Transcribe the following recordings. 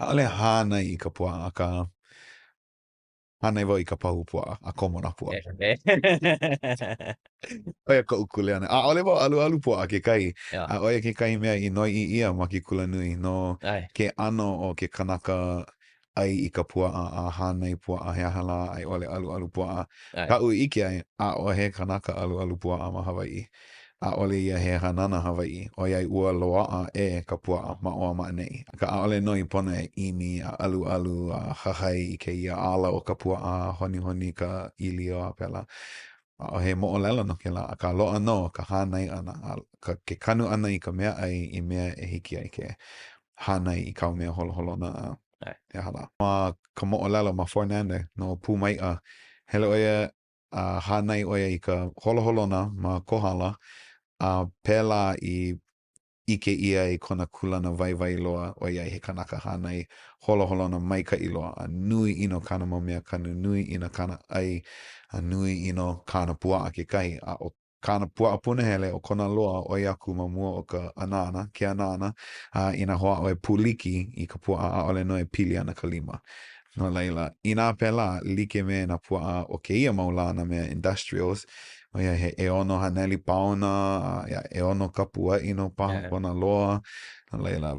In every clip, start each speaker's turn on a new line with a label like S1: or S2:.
S1: ʻAʻole hānai i ka puaʻa, akā hānai wau i ka pahu puaʻa a komo nā puaʻa. ʻO ia koʻu kuleana. ʻAʻole wau alualu puaʻa kekahi. A ʻo ia kekahi mea i noiʻi ʻia ma ke kulanui no ke ʻano o ke kanaka ʻai i ka puaʻa a hānai puaʻa he aha lā a i ʻole alualu puaʻa. Kaʻu i ʻike ai, ʻaʻohe kanaka alualu puaʻa ma Hawaiʻi. ʻAʻole ia he hanana Hawaiʻi, ʻoiai ua loaʻa ʻē ka puaʻa ma ʻō a ma ʻaneʻi. Akā ʻaʻole nō i pono e ʻimi a alualu a hahai i kēia ala o ka puaʻa a honihoni ka ʻīlio a pēlā. ʻAʻohe moʻolelo no kēlā, akā loaʻa nō ka hānai ʻana a ka ke kanu ʻana i ka meaʻai i mea e hiki ai ke hānai i kāu mea holoholona a he aha lā. Ma ka moʻolelo ma Fornander no Pūmaiʻa, hele ʻo ia a hānai ʻo ia i ka holoholona ma Kohala, a pēlā i ʻike ʻia ai kona kūlana waiwai loa, ʻoiai he kanaka hānai holoholona maikaʻi loa, a nui ʻino kāna mau mea kanu, nui ʻino kāna ʻai, a nui ʻino kāna puaʻa kekahi, a ʻo kāna puaʻa punahele, ʻo kona loa, ʻoi aku ma mua o ka anāna, ke anāna, a inā hoʻāʻo e pūliki i ka puaʻa, ʻaʻole nō e pili ana ka lima. No laila, inā pēlā, like me nā puaʻa o kēia mau lā nā mea industrials, ʻoiai he 600 paona, a ia, ʻeono kapuaʻi nō paha kona loa. No laila,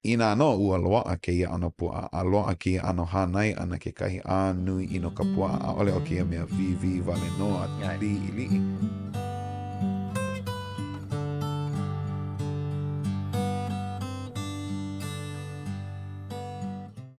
S1: inā nō ua loaʻa kēia ʻano puaʻa, a loaʻa kēia ʻano hānai ʻana kekahi, a nui ʻino ka puaʻa, ʻaʻole ʻo kēia mea wīwī wale nō a liʻiliʻi.